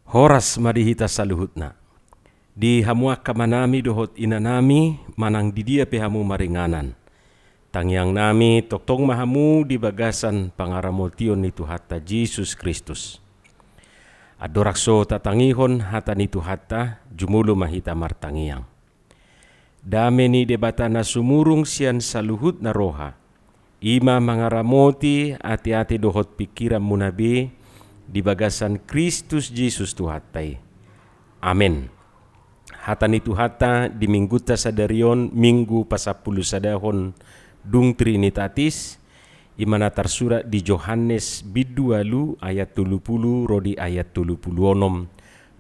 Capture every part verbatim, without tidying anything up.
Horas ma di hita saluhutna. Di hamu angka amanami dohot inanami, manang di dia pe hamu maringanan, tangiangnami tongtong ma hamu di bagasan pangaramotion ni Tuhanta Jesus Kristus. Andorang so tatangihon hata ni Tuhanta, jumolo ma hita martangiang. Dame ni Debata na sumurung sian saluhutna roha, i ma mangaramoti ateate dohot pingkiranmuna be di bagasan Kristus Jesus Tuhanta i. Amen. Hata ni Tuhanta di Minggunta sadari on, Minggu pasampulusadahon dung Trinitatis, i ma na tarsurat di Johannes bindu ualu ayat tolu pulu ro di ayat tolu pulu onom,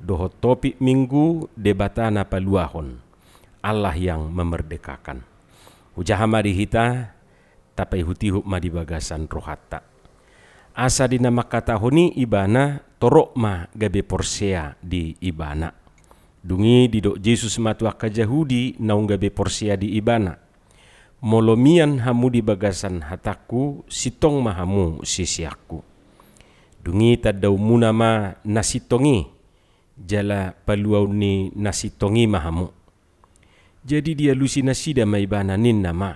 dohot topik Minggu, Debata na paluahon, Allah yang memerdekakan. Hujaha ma di hita, tapaihutihut ma di bagasan rohanta. Asa di na mangkatahon i ibana, torop ma gabe porsea di ibana. Dung i didok Jesus ma tu angka Jahudi naung gabe porsea di ibana: Molo mian hamu di bagasan hatangku, sintong ma hamu siseanku. Dung i tandaonmuna ma na sintong i, jala paluaon ni na sintong i ma hamu. Jadi dialusi nasida ma ibana, ninna ma: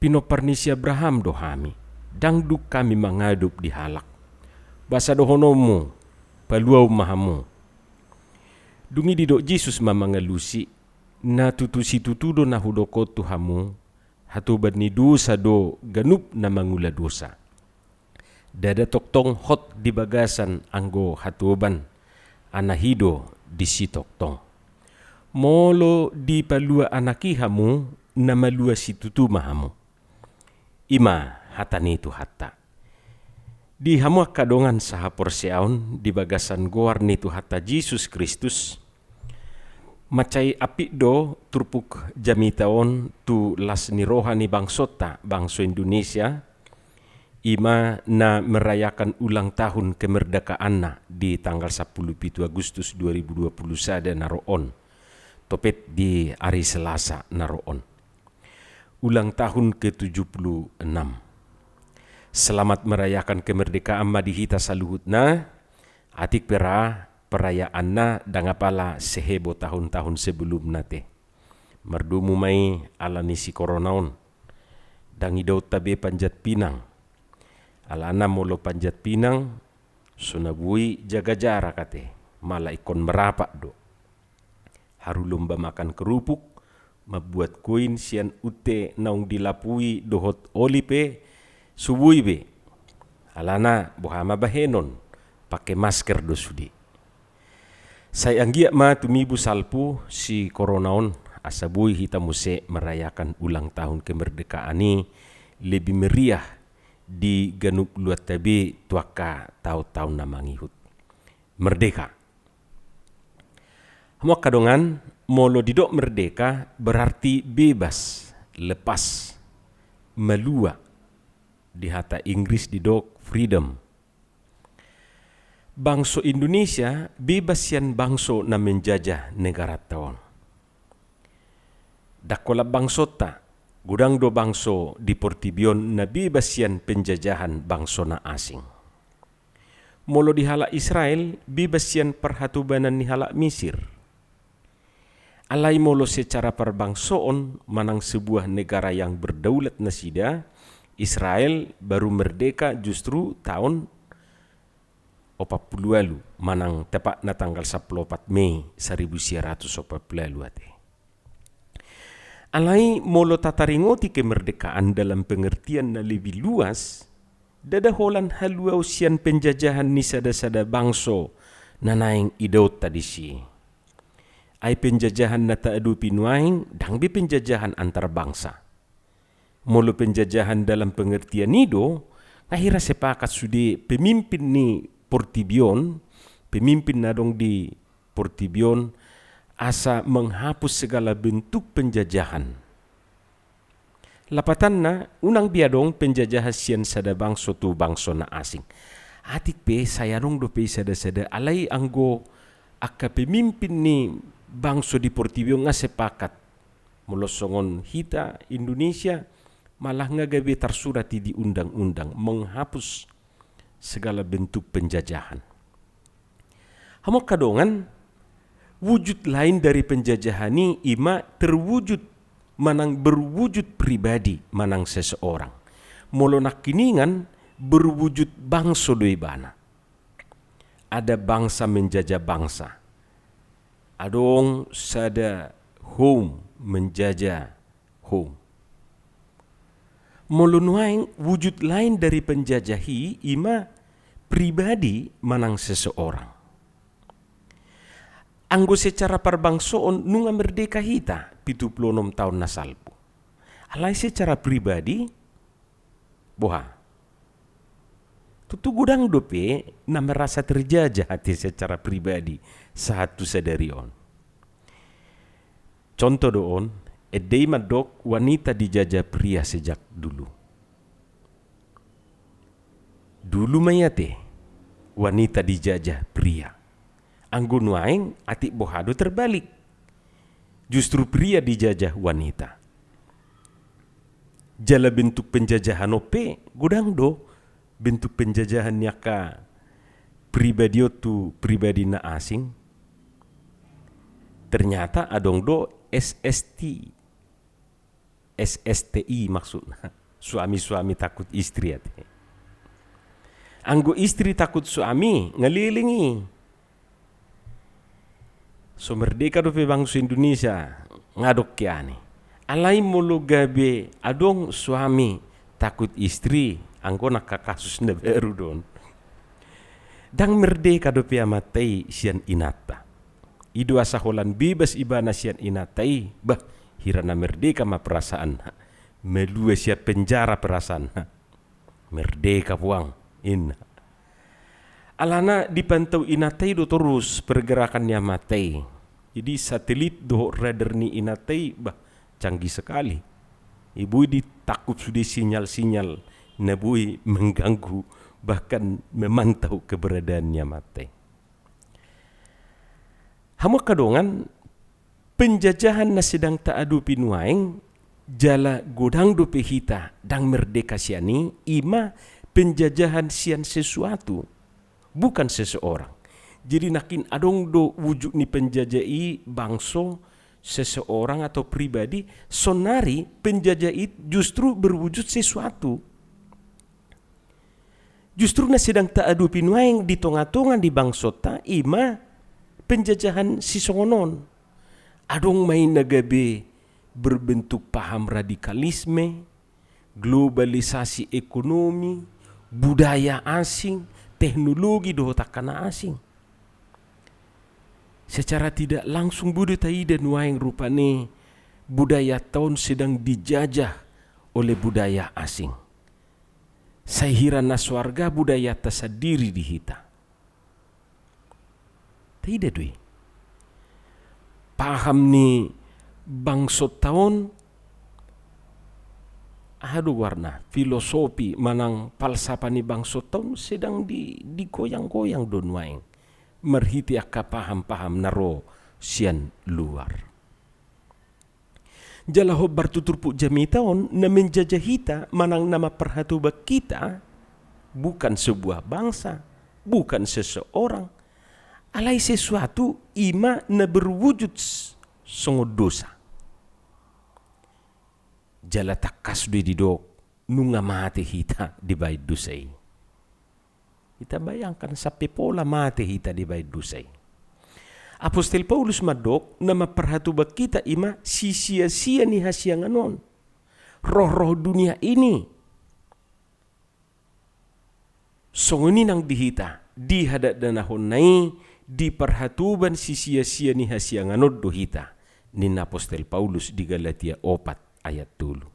Pinompar ni si Abraham do hami, ndang dung hami mangadop di halak. Boasa dohononmu: Paluaon ma hamu? Dung i didok Jesus ma mangalusi: Na tutu situtu do na hudok on tu hamu, hatoban ni dosa do ganup na mangula dosa. Ndada tongtong hot di bagasan anggo hatoban, Anak i do disi tongtong. Molo dipalua Anak i hamu, na malua situtu ma hamu. I ma hata ni Tuhanta. Di hamu angka dongan sahaporseaon, di bagasan goar ni Tuhanta Jesus Kristus, mansai apik do turpuk jamita on tu las ni roha ni bangsonta, bangso Indonesia, i ma na merayakan ulang tahun kemerdekaanna di tanggal sampulu pitu Agustus dua ribu dua pulu sada na ro on, topet di ari Selasa na ro on. Ulang tahun ke tujuh puluh enam. Selamat merayakan kemerdekaan ma di hita saluhutna. Atik pe ra perayaanna ndang apala seheboh tahun-tahun sebelumna te. Mardomu ma i ala ni si korona on. Ndang idaonta be panjat pinang. Alana molo panjat pinang, so na boi jaga jarak ate, malah ingkon merapat do. Haru lomba makan kerupuk, mambuat koin sian unte naung dilapui dohot oli pe so boi be. Alana boha ma bahenon, pake masker do sude. Sai anggiat ma tumibu salpu si korona on, asa boi hita muse merayakan ulang tahun kemerdekaan i lebih meriah di ganup luatta be tu angka taon-taon na mangihut. Merdeka. Hamu angka dongan, molo didok merdeka berarti bebas, lepas, malua. Di hata Inggris didok freedom. Bangso Indonesia bebas sian bangso na menjajah negaranta on. Ndang holan bangsonta, godang do bangso di portibi on na bebas sian penjajahan bangso na asing. Molo di halak Israel, bebas sian parhatobanan ni halak Misir. Alai molo secara parbangsoon manang sebuah negara yang berdaulat nasida, Israel baru merdeka justru taon opat pulu ualu, manang tepatna tanggal sampulu opat Mei saribu sia ratus opat pulu ualu ate. Alai molo tataringoti kemerdekaan dalam pengertian na lebih luas, ndada holan haluaon sian penjajahan ni sada-sada bangso na naeng idaonta disi. Ai penjajahan na taadopi nuaeng ndang be penjajahan antar bangsa. Molo penjajahan dalam pengertian i do, nga hira sepakat sude pemimpin ni portibi on, pemimpin na adong di portibi on, asa menghapus segala bentuk penjajahan. Lapatanna, unang be adong penjajahan sian sada bangso tu bangso na asing. Atik pe sai adong dope i sada-sada, alai anggo angka pemimpin ni bangso di portibi on nga sepakat. Molo songon hita Indonesia, malah nga gabe tarsurat i di undang-undang, menghapus segala bentuk penjajahan. Hamu angka dongan, wujud lain dari penjajahan i ima terwujud manang berwujud pribadi manang seseorang. Molo nangkiningan berwujud bangso do ibana. Ada bangsa menjajah bangsa. Adong sada houm menjajah houm. Molo nuaeng wujud lain dari penjajah i ima pribadi manang seseorang. Anggo secara parbangsoon nunga merdeka hita pitu pulu onom taon na salpu. Alai secara pribadi, boha? Tutu godang dope na merasa terjajah ate secara pribadi sahat tu sadari on. Contoh do on, ende i mandok wanita dijajah pria sejak dulu. Dulu ma i ate wanita dijajah pria. Anggo nuaeng atik boha do terbalik. Justru pria dijajah wanita. Jala bentuk penjajahan on pe godang do bentuk penjajahan ni angka pribadi on tu pribadi na asing. Ternyata adong do S S T, S S T I maksudna. Suami-suami takut istri ate. Anggo istri takut suami, ngaleleng i. So merdeka dope bangso Indonesia, nga dong kean i. Alai molo gabe adong suami takut istri, anggo na angka kasus na baru do on. Ndang merdeka dope amanta i sian inanta. I do asa holan bebas ibana sian inanta i, bah, hira na merdeka ma perasaanna. Malua sian penjara perasaanna. Merdeka puang, inna. Alana dipantau inanta i do torus pergerakan ni amanta i. Jadi satelit dohot radar ni inanta i, bah, canggih sekali. I boi ditangkup sude sinyal-sinyal na boi mengganggu, bahkan memantau keberadaan ni amanta i. Hamu angka dongan, penjajahan na sedang taadopi nuaeng, jala godang dope hita ndang merdeka sian i, ima penjajahan sian sesuatu, bukan seseorang. Jadi nangkin adong do wujud ni penjajah i bangso, seseorang atau pribadi, saonari penjajah i justru berwujud sesuatu. Justru na sedang taadopi nuaeng di tonga-tonga ni bangsonta ima penjajahan sisongon on. Adong ma i na gabe berbentuk paham radikalisme, globalisasi ekonomi, budaya asing, teknologi dohot angka na asing. Secara tidak langsung boi do taida nuaeng rupani budayanta on sedang dijajah oleh budaya asing. Sai hira na so arga budayanta sandiri di hita. Taida do i. Paham ni bangsonta on, aha do goarna, filosofi manang falsafah ni bangsonta on sedang di, digoyang-goyang do nuaeng marhite angka paham-paham na ro sian luar. Jala hombar tu turpuk jamita on, na menjajah hita manang na mamparhatoban hita bukan sebuah bangsa, bukan seseorang, alai sesuatu ima na berwujud s-, songon dosa. Jala tangkas do i didok, nunga mate hita dibaen dosa i. Hita bayangkan sampe pola mate hita dibaen dosa i. Apostel Paulus mandok, na mamparhatoban hita ima sisia-sia ni hasiangan on. Roh-roh dunia ini. Songon i nang di hita, di hadatdanahonna i, diparhatoban sisia-sia ni hasiangan on do hita, ninna apostel Paulus di Galatia opat ayat tolu.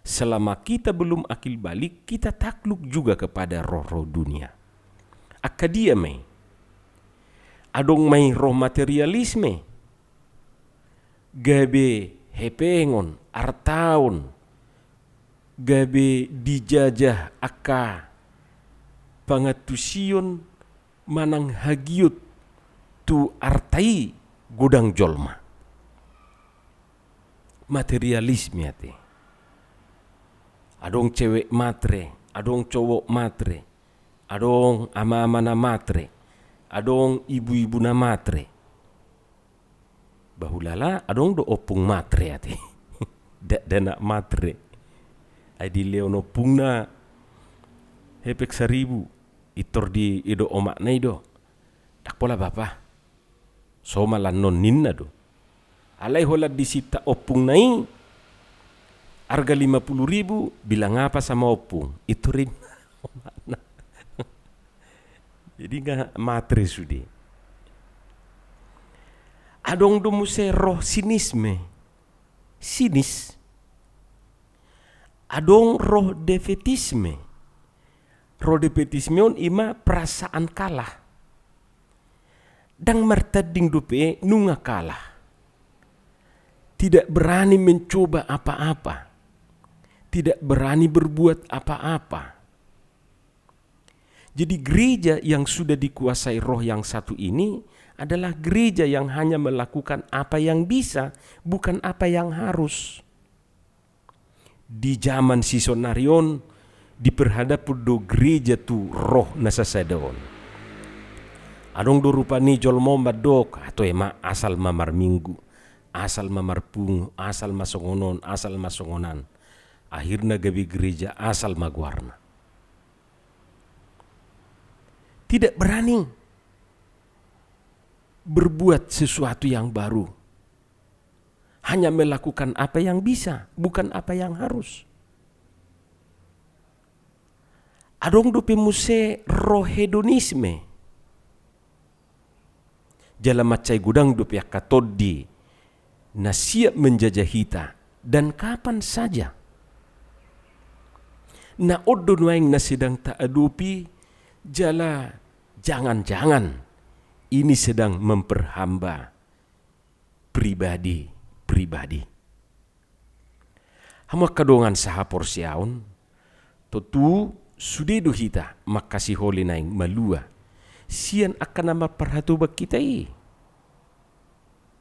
Selama kita belum akil balik, kita takluk juga kepada roh-roh dunia. Angka dia ma i? Adong ma i roh materialisme, gabe hepengon, artaon, gabe dijajah angka pangantusion manang hagiot tu arta i godang jolma. Materialisme ate. Adong cewek matre, adong cowok matre, adong ama-ama na matre, adong ibu-ibu na matre. Bahulala adong do ompung matre ate. Dakdanak matre. Ai dilehon ompungna hepeng saribu, pintor didok omakna i do. Ndang pola bapa. Somal annon ninna do. Alai holan disintak ompungna i, arga lima puluh ribu, bilang apa sama ompung? Pintor ninna omakna. Jadi nga matre sude. Adong do muse roh sinisme. Sinis. Adong roh defetisme. Roh defetisme on ima perasaan kalah. Ndang martanding dope nunga kalah. Tidak berani mencoba apa-apa. Tidak berani berbuat apa-apa. Jadi gereja yang sudah dikuasai roh yang satu ini adalah gereja yang hanya melakukan apa yang bisa, bukan apa yang harus. Di zaman sisonari on, diperhadapkon do gereja tu roh na sasada on. Adong do rupani jolma on mandok, ah, toe ma, asal ma marminggu, asal ma marpungu, asal ma songon on, asal ma songon an. Akhirna gabe gereja asal ma goarna. Tidak berani berbuat sesuatu yang baru. Hanya melakukan apa yang bisa, bukan apa yang harus. Adong dope muse roh hedonisme. Jala mansai godang dope angka tondi na siap menjajah hita dan kapan saja. Na on do nuaeng na sedang taadopi, jala jangan-jangan ini sedang memperhamba pribadi-pribadi. Hamu angka dongan sahaporseaon, tontu sude do hita mangkasiholi naeng malua sian angka na marparhatoban hita i.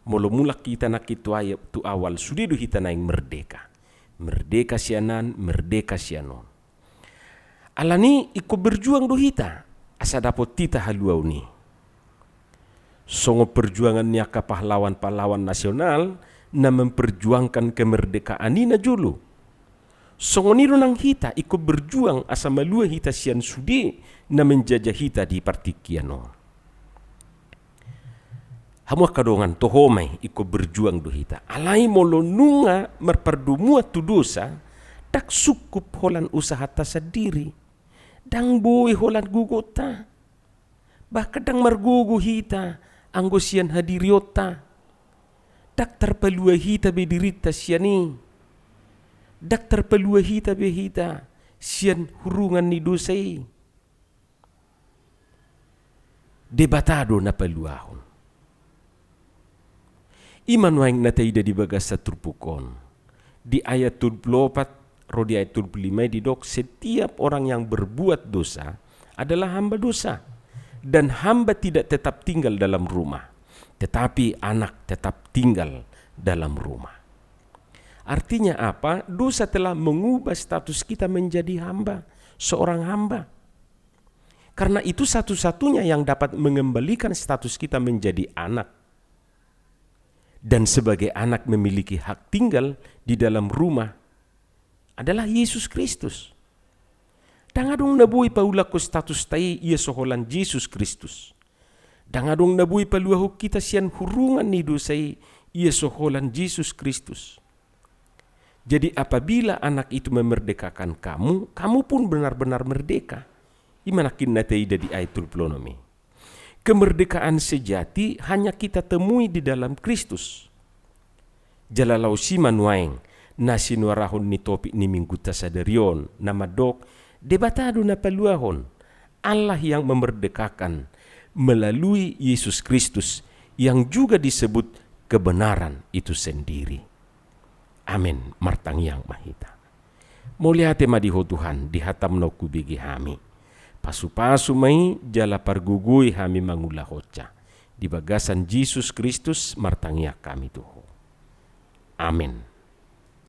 Molo mulak hita nangkin tu ay-, tu awal, sude do hita naeng merdeka. Merdeka sian an, merdeka sian on. Alani ingkon berjuang do hita asa dapot hita haluaon i. Songon perjuangan ni angka pahlawan-pahlawan nasional na memperjuangkan kemerdekaan i na jolo, songon i do nang hita ingkon berjuang asa malua hita sian sude na menjajah hita di partingkian on. Hamu angka dongan, toho ma i, ingkon berjuang do hita. Alai molo nunga marpardomuan tu dosa, ndang sungkup holan usahanta sandiri. Ndang boi holan gogonta. Bahkan ndang margogo hita anggo sian hadirionta. Ndang tarpalua hita be dirinta sian i. Ndang tarpalua hita be hita sian hurungan ni dosa i. Debata do na paluahon. I ma nuaeng na taida di bagasan turpuk on. Di ayat tolu pulu opat ro di ayat tolu pulu lima i didok, setiap orang yang berbuat dosa adalah hamba dosa. Dan hamba tidak tetap tinggal dalam rumah, tetapi anak tetap tinggal dalam rumah. Artinya apa? Dosa telah mengubah status kita menjadi hamba, seorang hamba. Karena itu satu-satunya yang dapat mengembalikan status kita menjadi anak. Dan sebagai anak memiliki hak tinggal di dalam rumah adalah Yesus Kristus. Ndang adong na boi paulakhon statusta i ia so holan Jesus Kristus. Ndang adong na boi paluahon hita sian hurungan ni dosa i ia so holan Jesus Kristus. Jadi apabila Anak itu memerdekakan kamu, kamu pun benar-benar merdeka. I ma nangkin na taida di ayat tolu pulu onom i. Kemerdekaan sejati hanya kita temui di dalam Kristus. Jala laos i ma nuaeng na sinuarahon ni topik ni minggunta sadari on, na mandok, Debata do na paluahon, Allah yang memerdekakan melalui Yesus Kristus, yang juga disebut kebenaran itu sendiri. Amen. Martangiang ma hita. Mauliate ma di Ho Tuhan, di hataM na hubege hami. Pasupasu ma i jala pargogoi hami mangulahonsa. Di bagasan Jesus Kristus martangiang hami tu Ho. Amen.